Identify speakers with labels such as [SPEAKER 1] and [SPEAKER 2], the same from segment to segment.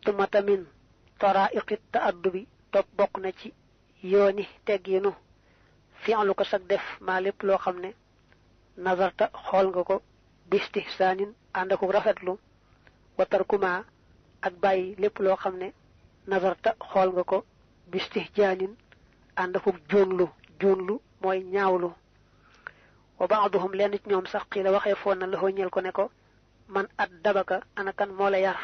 [SPEAKER 1] tumata min taraiqit ta'addubi top bok na ci yoni tegginu fi'lu ko sak def ma lepp lo xamne nazarta xol nga ko bistihsanin andako rafetlu wa tarkuma ak bayyi lepp lo xamne nazarta xol nga ko bistihjanin andako jonlu moy ñaawlu wa ba'dhum len ci ñom sax xila waxe fon na la ñel ko ne ko man addabaka ana kan mo la yar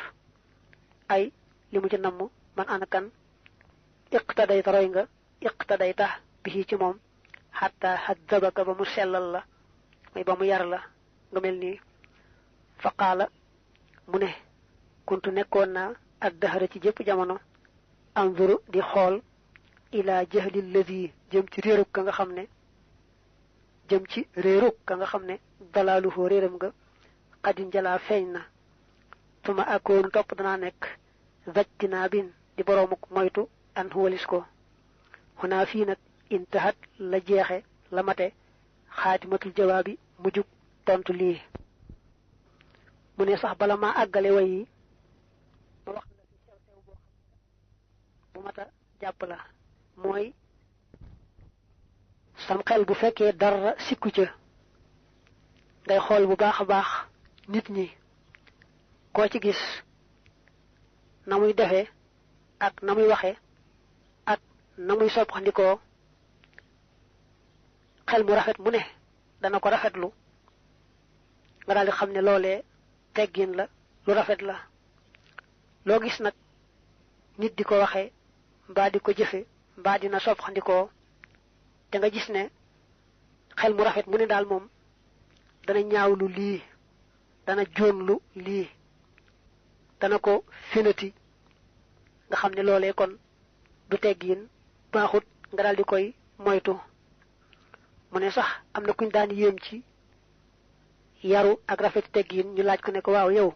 [SPEAKER 1] ay limu ci namu man ana kan iqtadayta roy nga iqtadayta bihi ci mom hatta haddabaka ba mu sellal la may ba mu yar la nga melni fa qala mune kuntu nekkon na ak dahara ci jep jamono anzuru di xol ila jahli alladhi jëm ci réeruk ka nga xamne jëm ci réeruk ka nga xamne dalaluhu réeram nga qadin jala feñna tuma akon top dana nek zaktina bin di boromuk moytu an huwalis ko huna fi nak intahat la jeexe la mate khatimatul jawabi mujuk tontu li mune sax bala ma agale way ma wax la ci sew sew bo bu mata japp la moy sam xel bu fekke dara sikku ci ngay xol bu baax baax nit ñi ko ci gis namuy defé ak namuy waxé ak namuy soppandiko xel mu rafet mu ne dana ko rafetlu nga dal di xamne lolé teggin la lu rafet la lo gis nak nit diko waxé mba diko jëfé mba dina soppandiko te nga gis ne xel mu rafet mu ne dal mom dana ñaawlu li dana jonlu li dana ko fenati nga xamne lolé kon du teggin baxut nga dal di koy moytu mune sax amna kuñ daan yem ci yaru ak rafet teggin ñu laaj ko ne ko waaw yow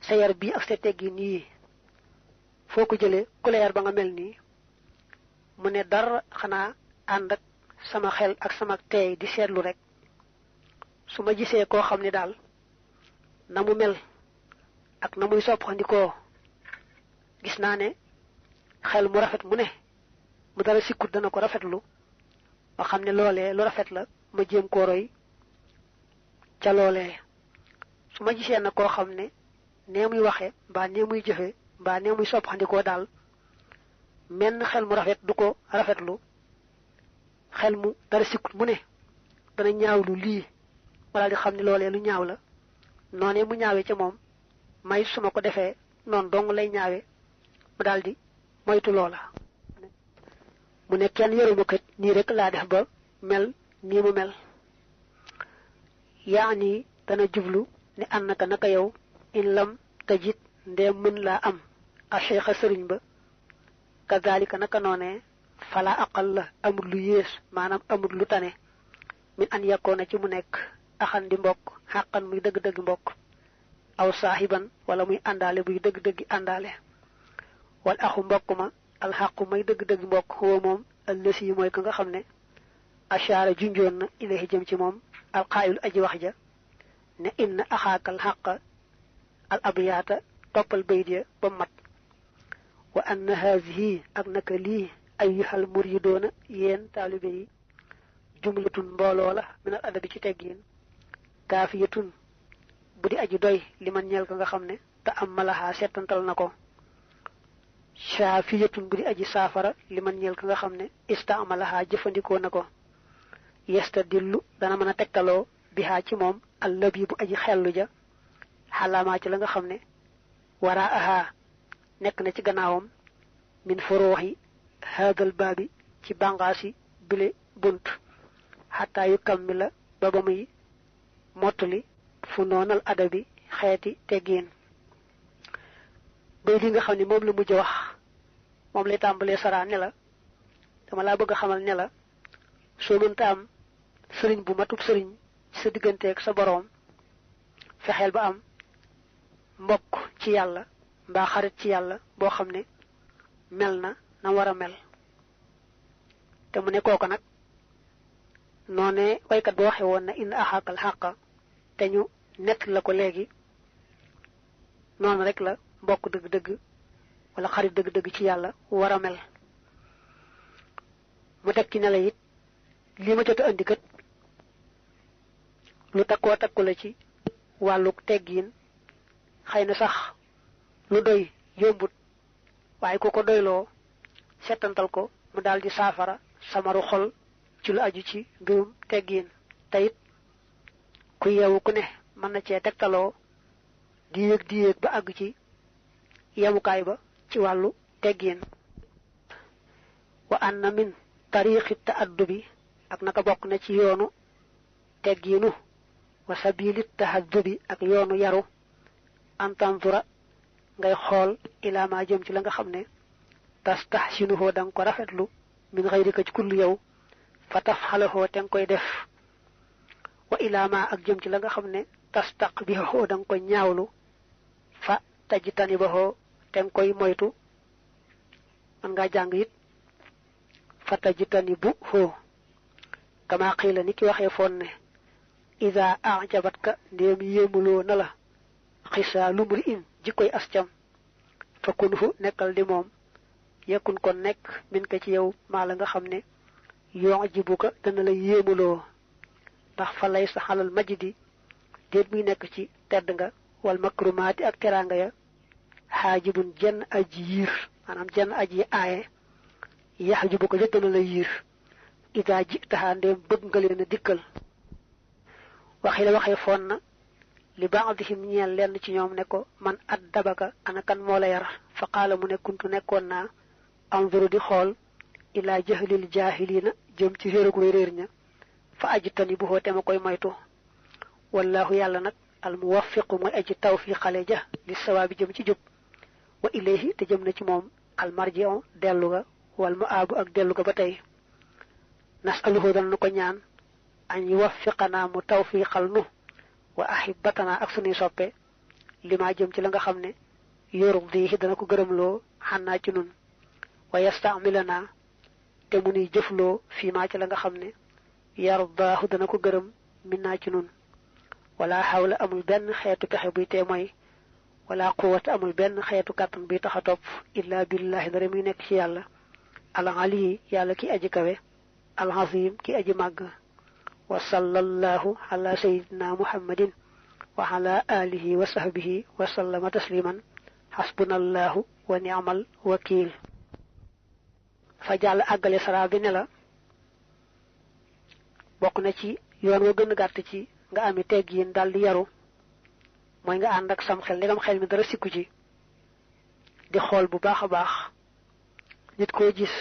[SPEAKER 1] sa yar bi ak sa teggin yi foko jëlé ku la yar ba nga melni mune dar xana and ak sama xel ak sama tay di sétlu rek suma gisé ko xamni dal namu mel ak namuy soppandiko gis na ne xel mu rafet mu ne mu dara sikut dana ko rafetlu ba xamne lolé lu rafet la ma jëm ko roy ca lolé suma gisé na ko xamne nemuy waxé ba nemuy jëfé ba nemuy soppandiko dal men xel mu rafet duko rafetlu xel mu dara sikut mu ne dana ñaawlu li wala di xamne lolé lu ñaaw la noné mu ñaawé ci mom may suma ko défé non dong lay ñaawé mu daldi moytu lola mu ne kenn yoruma kat ni rek la def ba mel ni mu mel yaani dana jublu ni annaka naka yow in lam tajid ndem mën la am a cheikha serigne ba kadhalika naka noné fala aqal amul lu yes manam amul lu tané min an yakona ci mu nek axan di mbokk xaqan muy deug deug mbokk aw sahiban wala muy andale buy deug deug andale wal akhu mbokk ma al haqu may deug deug mbokk ho mom al lasi moy ko nga xamne ashara junjon na ilahi jëm ci mom al qail aji wax ja ne inna akhaka al haqq al abiyata topal baydiya ba mat wa anna hadhihi aknaka li ayyuhal muriduna yen talibe yi jumlatun mbolo la min al adabi ci teggin kafiyatun budi aji doy liman ñel ko nga xamne ta amalaha setantal nako shafiyatun budi aji safara liman ñel ko nga xamne istamalaha jëfandiko nako yastadillu dana mëna tektalo biha ci mom allabibu aji xellu ja halama ci la nga xamne waraaha nek na ci gannaawam min furuhi hadal babi ci bangasi bile bunt hatta yukammila baba muy motuli fu nonal adabi xéeti teggin bay li nga xamni mom la mujj wax mom lay tambalé sara ne la dama la bëgg xamal ne la so mënta am sëriñ bu matub sëriñ sa digënté ak sa borom fexel ba am mbokk ci yalla mba xarit ci yalla bo xamne melna na wara mel te mu ne koko nak noné way kat bo waxé won na in ahaqal haqa te ñu net la ko légui non rek la mbokk dëgg-dëgg wala xarit dëgg-dëgg ci yàlla war a mel. mu teg ci ne la it li ma jot a andi kat lu takkoo takku la ci wàllu teggiin xëy na sax lu doy yombut waaye ku ko doyloo settantal ko mu daal di saafara samaru xol ci lu aju ci mbirum teggiin te it ku yeewu ku ne mën na cee tegtaloo di yéeg ba àgg ci yemukaay ba ci wàllu teggiin. wa anna min tariqi ta'addubi ak naka bokk na ci yoonu teggiinu wa sabili tahaddubi ak yoonu yaru an tanzura ngay xool ilaa ma jëm ci la nga xam ne tastahsinuhu danga ko rafetlu min ghayrika ci kullu yow fa tafxalahu te nga koy def wa ilaa ma ak jëm ci la nga xam ne tastaqbihu danga ko ñaawlu fa tajtanibahu te nga koy moytu man ngaa jàng it fa tajtanibuhu kama qiila ni ki waxee foon ne ida ajabatka ndéem yéemuloo na la xisaa lumri in jikkoy ascam fa kunhu nekkal di moom yekkun kon nekk min ko ci yow maa la nga xam ne yoo jibuka dana la yéemuloo ndax fa lay sa xalal majdi déet muy nekk ci tedd nga wal makrumaati ak teraanga ya xaajibun jenn aji yiir maanaam jenn aji aaye yax jibuka ja dana la yiir ida ji taxaa ndéem bëgg nga leen a dikkal waxi la waxee foon na li ba'dihim ñeel lenn ci ñoom ne ko man at dabaka ana kan moo la yar fa qaala mu ne kuntu nekkoon naa anzuru di xool ilaa jahlil jaahiliina jëm ci réerug way réer ña fa ajtani bu xoo te ma koy moytu wallahu yàlla nag al muwaffiqu mooy aji tawfiqale ja li sawaabi jëm ci jub wa ilayhi te jëm na ci moom al marji'u dellu ga wal ma'aabu ak dellu ga ba tey nasaluhu dal nu ko ñaan an yuwaffiqanaa mu tawfiqal nu wa ahibbatanaa ak sunuy soppe li ma jëm ci la nga xam ne yurdihi dana ko gërëmloo xannaa ci nun wa yastamilanaa te mu nuy jëfloo fii maa ci la nga xam ne yardaahu dana ko gërëm minnaa ci nun wala xawla amul benn xeetu pexe buy tee mooy wala quwwata amul benn xeetu kàttan buy tax a topp illaa billahi dara muy nekk ci yàlla al ali yàlla ki aji kawe al azim ki aji màgg wa sallallahu ala sayyidina muhammadin wa ala alihi wa sahbihi wa sallama tasliman hasbunallahu wa ni'mal wakil fa jàll àggale sara bi ne la bokk na ci yoon wa gën a gàtt ci nga ami teggiin daal di yaru mooy nga ànd ak sam xel ndegam xel mi dara sikku ci di xool bu baax a baax nit koo gis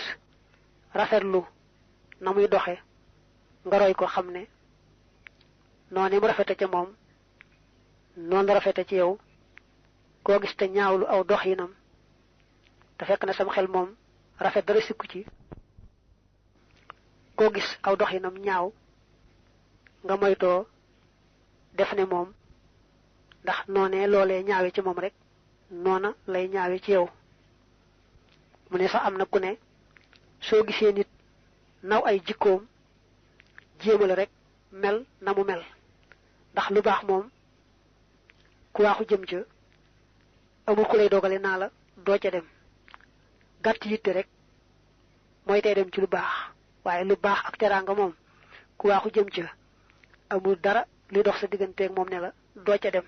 [SPEAKER 1] rafetlu na muy doxe nga roy ko xam ne noonu mu rafete ca moom noonu la rafete ci yow koo gis te ñaawlu aw doxinam te fekk na sam xel moom rafet dara sikku ci koo gis aw doxinam ñaaw nga moytoo def ne moom ndax noonee loolee ñaawe ci moom rek noona lay ñaawe ci yow mu ne sax am na ku ne soo gisee nit naw ay jikkoom jéemal rek mel na mu mel ndax lu baax moom ku waaxu jëm ca amul ku lay dogale naa la doo ca dem gàtt yitte rek mooy tey dem ci lu baax waaye lu baax ak teraanga moom ku waaxu jëm ca amul dara luy dox sa digganteeg moom ne la doo ca dem.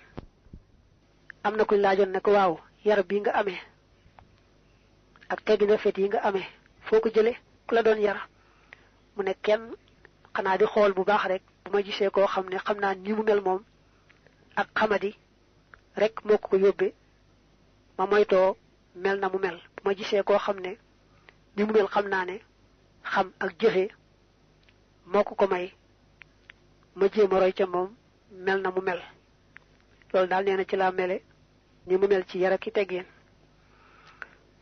[SPEAKER 1] am na kuñ laajoon ne ko waaw yar bii nga amee ak teggi na fet yi nga amee foo ko jële ku la doon yar mu ne kenn xanaa di xool bu baax rek bu ma gisee koo xam ne xam naa ni mu mel moom ak xamadi rek moo ko yóbbee ma moytoo mel na mu mel bu ma gisee koo xam ne ni mu mel xam naa ne xam ak jëfe moo ko may ma jéem a roy ca moom mel na mu mel loolu daal nee na ci laa mele ni mu mel ci yar ak i teggin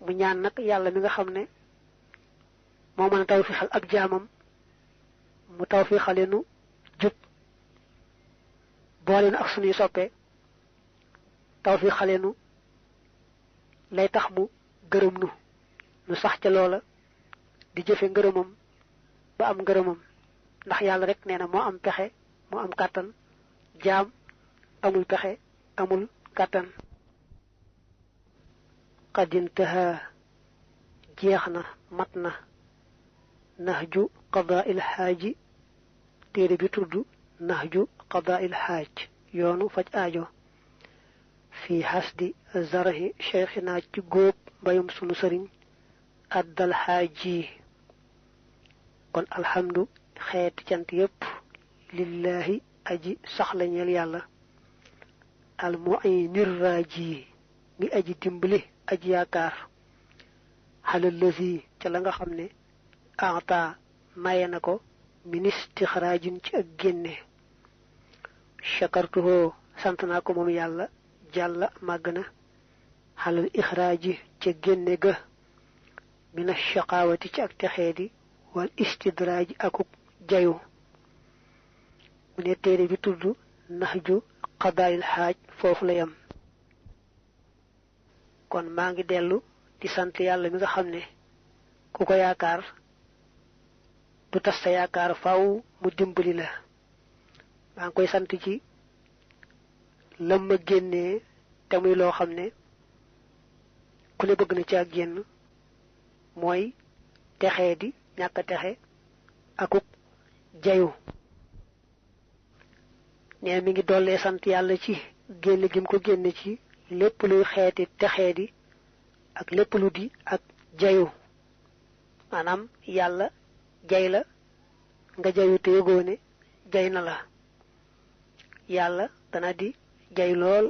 [SPEAKER 1] mu ñaan nag yàlla mi nga xam ne moo mën a tawfiixal ab jaamam mu tawfiixale nu jub boole nu ak sunuy soppe tawfiixale nu lay tax mu gërëm nu sax ca loola di jëfe ngërëmam ba am ngërëmam ndax yàlla rek nee na moo am pexe moo am kàttan jaam amul pexe amul kàttan qad intaha jeexna matna nahju qada'il haaji téere bi tudd nahju qada'il haaj yoonu faj aajo fi hasdi zarhi cheikhina ci góob mbayum sunu sëriñ addal haaji kon alhamdu xeeti cant yépp lillahi aji saxla ñeel yàlla al mu'inir raji mi aji dimbali aji yaakaar xalal lasi ca la nga xam ne ata maye na ko min istixraajin ci ak génne chakartuhoo sant naa ko moom yàlla jàlla màgg na xalal ixraaji ca génne ga min ashaqaawati ci ak texeedi wal istidraaji akuk jayu mu ne téere bi tudd naxju qadaayil xaaj foofu la yam kon maa ngi dellu di sant yàlla mi nga xam ne ku ko yaakaar du tas sa yaakaar faaw mu dimbali la maa ngi koy sant ci lam ma génnee te muy loo xam ne ku ne bëgg na ci ak génn mooy texee di ñàkk a texe akuk jayu nee mi ngi dollee sant yàlla ci génn gi mu ko génne ci lépp luy xeeti texee di ak lépp lu di ak jayu maanaam yàlla jay la nga jayu te yëgoo ne jay na la yàlla dana di jay lool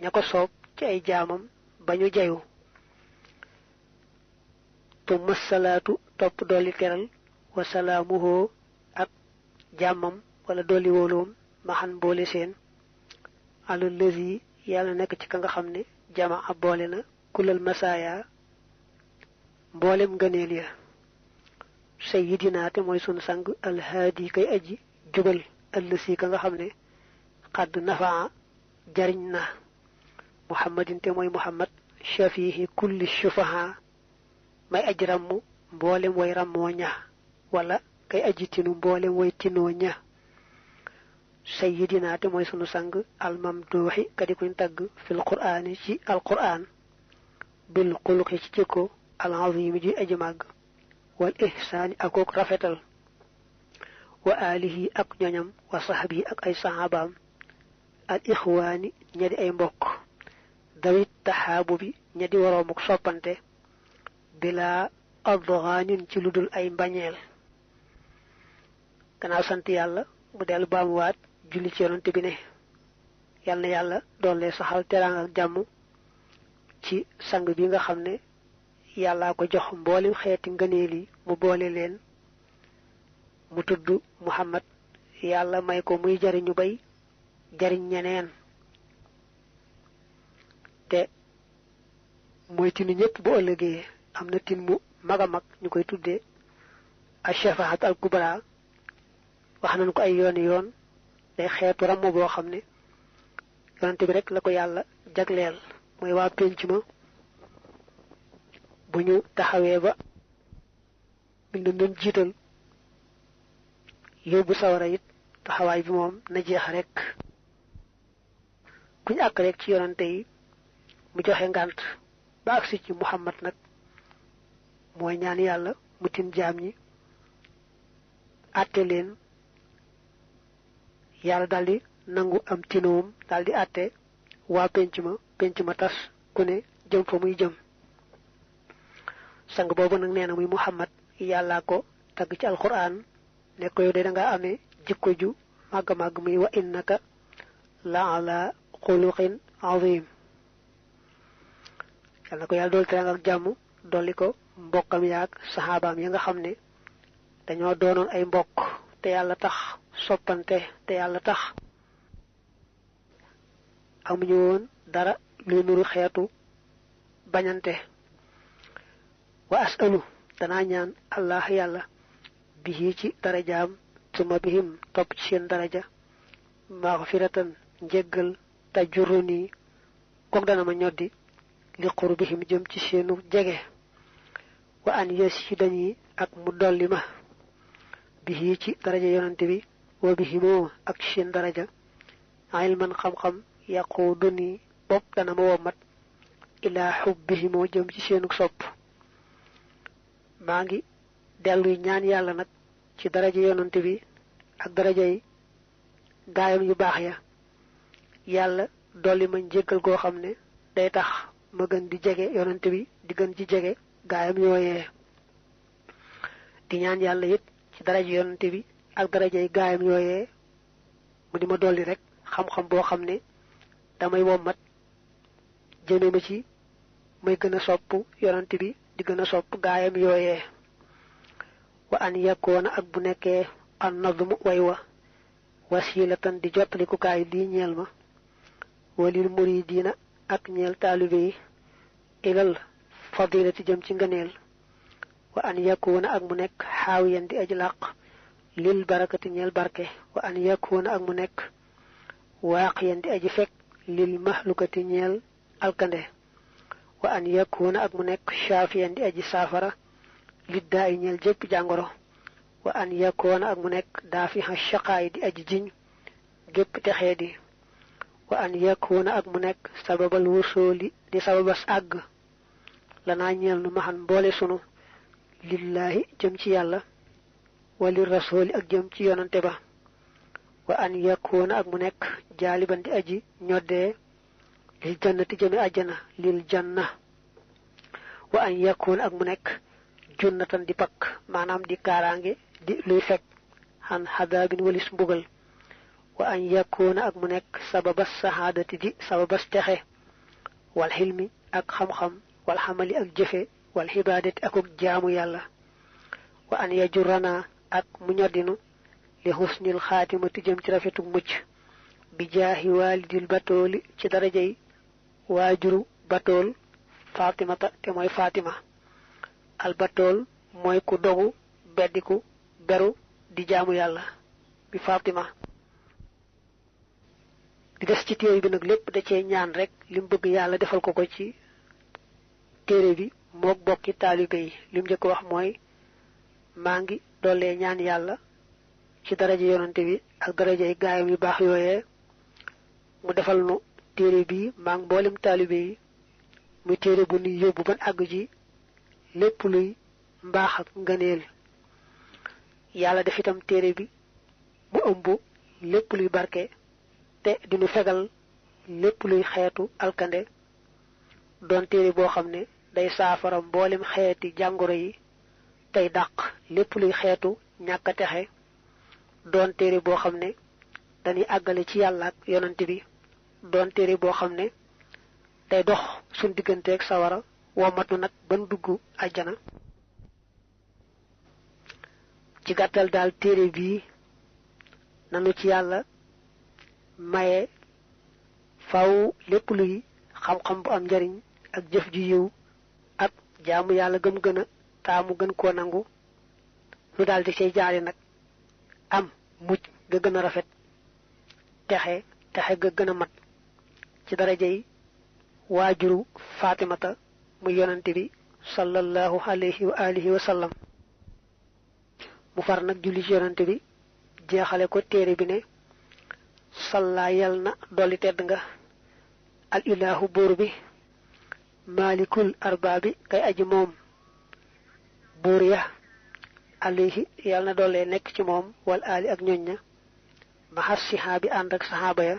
[SPEAKER 1] ña ko soob ci ay jaamam ba ñu jayu tumma salaatu topp dolli teral wa salaamuhoo ak jàmmam wala dolli wóoloom maxan boole seen alal lazi yàlla nekk ci ka nga xam ne jamaa boole na kulal masaaya mboolem ngëneel ya sayyidina te mooy sunu sang alhaadi kay aji jubal allasi ka nga xam ne xadd nafaa jariñ na muhammadin te mooy muhammad shafihi kulli shufaha may aji ràmm mboolem way ràmmoo ña wala kay aji tinu mboolem way tinoo ña sayyidina te mooy sunu sang almamduuxi kadi kuñ tagg fil qur'aani ci alqur'aan bil xuluqi ci jikko alazimi ji aji màgg wal ihsaani akook rafetal wa alihi ak ñoñam wa sahbi ak ay sahabaam al ixwaani ña di ay mbokk dawit taxaabu bi ña di waroomuk soppante bila adghaanin ci ludul ay mbañeel gannaaw sant yàlla mu dellu baamuwaat julli ci yonante bi ne yal na yàlla doole saxal teraanga ak jàmm ci sang bi nga xam ne yàllaa ko jox mboolem xeeti ngëneel yi mu boole leen mu tudd muhammad yàlla may ko muy jariñu bay jariñ ñeneen te mooy tinu ñëpp bu ëllëgee am na tin mu mag a mag ñu koy tuddee ash-shafaat al kubra wax nañ ko ay yooni yoon day xeetu ramm boo xam ne yonante bi rek la ko yàlla jagleel mooy waa pénc ma bu ñu taxawee ba biñ leen doon jiital yóbbu sawara it taxawaay bi moom na jeex rek kuñ àkk rek ci yonante yi mu joxe ngànt ba agsi ci muhammad nag mooy ñaan yàlla mu tin jaam ñi àtte leen yàlla daldi nangu am tinoom daldi àtte waa penc ma tas ku ne jëm fa muy jëm sang boobu nag nee na muy muhammad yàllaa ko tagg ci alquran ne ko yow de danga amee jikko ju màgg muy wa innaka la ala xuluqin azim yal na ko yàlla dool teranga ak jàmm dolli ko mbokkam yaag saxaabaam ya nga xam ne dañoo doonoon ay mbokk te yàlla tax soppante te yàlla tax amuñu woon dara luy nuru xeetu bañante wa asalu danaa ñaan allah yàlla bihi ci darajaam suma bihim topp ci seen daraja maxfiratan njéggal tajuruni kook dana ma ñoddi li qurbihim jëm ci seenu jege wa an yasidani ak mu dolli ma bihi ci daraja yonante bi wa bihimoo ak ci seen daraja ilman xam-xam yaquduni bopp dana ma wommat ila hubbihim jëm ci seenu sopp maa ngi delluy ñaan yàlla nag ci daraja yonante bi ak daraja yi gaayam yu baax ya yàlla dolli ma njéggal goo xam ne day tax ma gën di jege yonante bi di gën ci jege gaayam yooyee di ñaan yàlla it ci daraja yonante bi ak daraja yi gaayam yooyee mu di ma dolli rek xam-xam boo xam ne damay wommat jëme ma ci may gën a sopp yonante bi di gën a sopp gaayam yooyee wa an yakkoona ak bu nekkee an nadmu way wa wasilatan di jottalikukaay lii ñeel ma walil muridina ak ñeel taalibe yi ilal fadilati jëm ci ngëneel wa an yakkoona ak mu nekk xaawiyan di aji làq lil barakati ñeel barke wa an yakkoona ak mu nekk waaqiyan di aji fekk lil mahlukati ñeel alkande wa an yakkoona ak mu nekk shaafiyan di aji saafara liddaa yi ñeel jëpp jàngoro wa an yakkoona ak mu nekk daafiha shaqaay di aji jiñ gépp texee di wa an yakkoona ak mu nekk sababal wusooli di sababas àgg lanaa ñeel nu maxan mboole sunu lillaahi jëm ci yàlla wali rasooli ak jëm ci yonante ba wa an yakkoona ak mu nekk jaaliban di aji ñoddee lil jannati jëme àjjana lil janna wa an yakkoona ak mu nekk junnatan di pakk maanaam di kaaraange di luy fekk xan xadaabin walis mbugal wa an yakkoona ak mu nekk sababas sahaadati di sababas texe wal xilmi ak xam-xam wal xamali ak jëfe wal xibaadati akuk jaamu yàlla wa an yajurana ak mu ñoddinu li xusnil xaatimati jëm ci rafetuk mucc bi jaahi waalidil batooli ci darajay waajuru batool fatimata te mooy fatima al batool mooy ku dogu beddiku beru di jaamu yàlla bi fatima di des ci téere bi nag lépp da cee ñaan rek lim bëgg yàlla defal ko ko ci téere bi mook bokki taalibe yi lim njëkk wax mooy maa ngi dollee ñaan yàlla ci daraja yonante bi ak daraja yi gaayam yu baax yooyee mu defal nu téere bi maa ngi mboolem taalibe yi muy téere bu nuy yóbbu ban àgg ji lépp luy mbaax ak ngëneel yàlla def itam téere bi mu ëmb lépp luy barke te dinu fegal lépp luy xeetu alkande doon téere boo xam ne day saafara mboolem xeeti jàngoro yi tey dàq lépp luy xeetu ñàkk a texe doon téere boo xam ne dañuy àggale ci yàlla ak yonante bi doon téere boo xam ne day dox suñ digganteeg sawara womatu nag ban dugg àjjana ci gàttal daal téere bii nanu ci yàlla maye faw lépp luy xam-xam bu am njariñ ak jëf ju yiw ak jaamu yàlla gëm gën a taamu gën koo nangu nu daal di cay jaare nag am mucc ga gën a rafet texe ga gën a mat ci darajay waajuru fatimata mu yonante bi sallallahu alayhi wa alihi wa sallam mu far nag julli ci yonante bi jeexale ko téere bi ne salla yal na dolli tedd nga al ilahu buur bi malikul arbaabi kay aji moom buur ya alayhi yal na dollee nekk ci moom wal ali ak ñoñ ña maxas sihaabi ànd ak saxaaba ya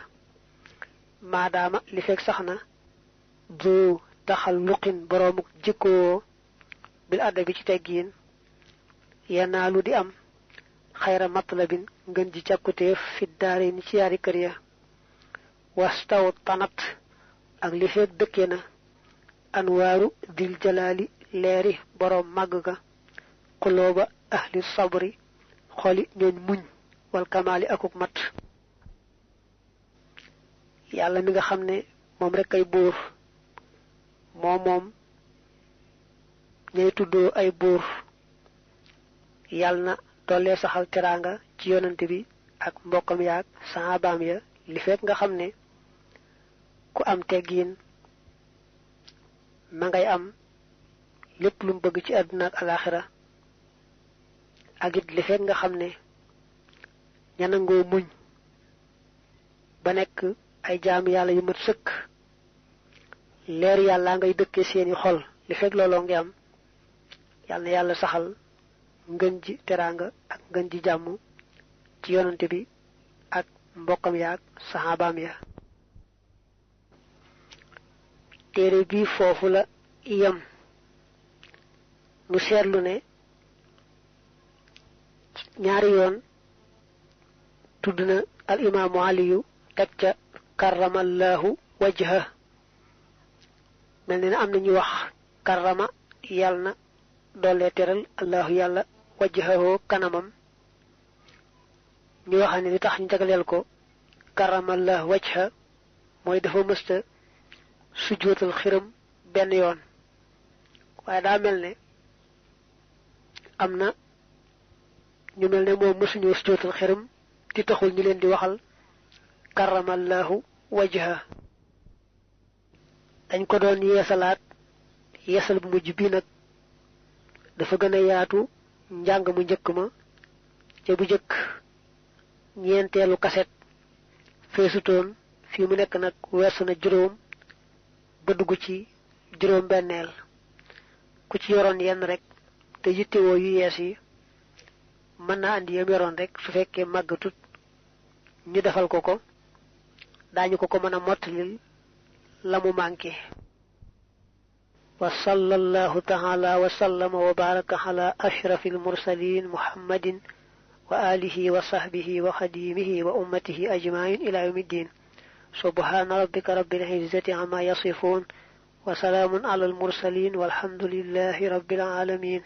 [SPEAKER 1] maadaama li fekk sax na du taxal luqin boroomuk jikkoo bil adda bi ci teggiin yanaalu di am xayra matlabin ngën ji càkkutéef fi daare ni ci yaari kër ya wastaw tanat ak li fekk dëkke na anwaaru dil jalaali leeri boroom màgg ga xulooba ahli sabri xoli ñooñ muñ wal kamaali akuk mat yàlla mi nga xam ne moom rek ay buur moom ñay tuddoo ay buur yàlla na dollee saxal teraanga ci yonante bi ak mbokkam yaak sahabaam ya li fekk nga xam ne ku am teggiin ma ngay am lépp lu mu bëgg ci àdduna ak alaxira ak it li fekk nga xam ne ña nangoo muñ ba nekk ay jaam yàlla yu mat sëkk leer yàlla ngay dëkke seeni xol li fekk looloo ngi am yàlla na yàlla saxal ngën ji teraanga ak ngën ji jàmm ci yonante bi ak mbokkam ya ak saxaabaam ya téere bi foofu la yem mu seetlu ne ñaari yoon tudd na al imaamu aliyu teg ca karramallahu wajha mel ne am na ñu wax karrama yàlla na doole teral allahu yàlla wajhahu kanamam ñu wax ne li tax ñu jagleel ko karramallahu wajha mooy dafa mësta sujjóotal xiram benn yoon waaye daa mel ne am na ñu mel ne moom mësuñoo sujjóotal xiram di taxul ñu leen di waxal karramallahu wajha dañ ko doon yeesalaat yeesal bu mujj bi nag dafa gën a yaatu njàng mu njëkk ma ca bu jëkk ñeenteelu kaset feesutoon fii mu nekk nag weesu na juróom ba dugg ci juróom benneel ku ci yoroon yenn rek te yittewoo yu yees yi mën naa andi yam yoroon rek su fekkee màggatut ñu defal ko ko daañu ko mën a mottalil la mu manqué wa sallallahu ta'ala wa sallama wa baraka ala ashrafil mursalin muhammadin wa alihi wa sahbihi wa khadimihi wa ummatihi ajma'in ila yawmiddin subhana rabbika rabbil izzati amma yasifun wa salamun ala al mursalin walhamdulillahi rabbil alamin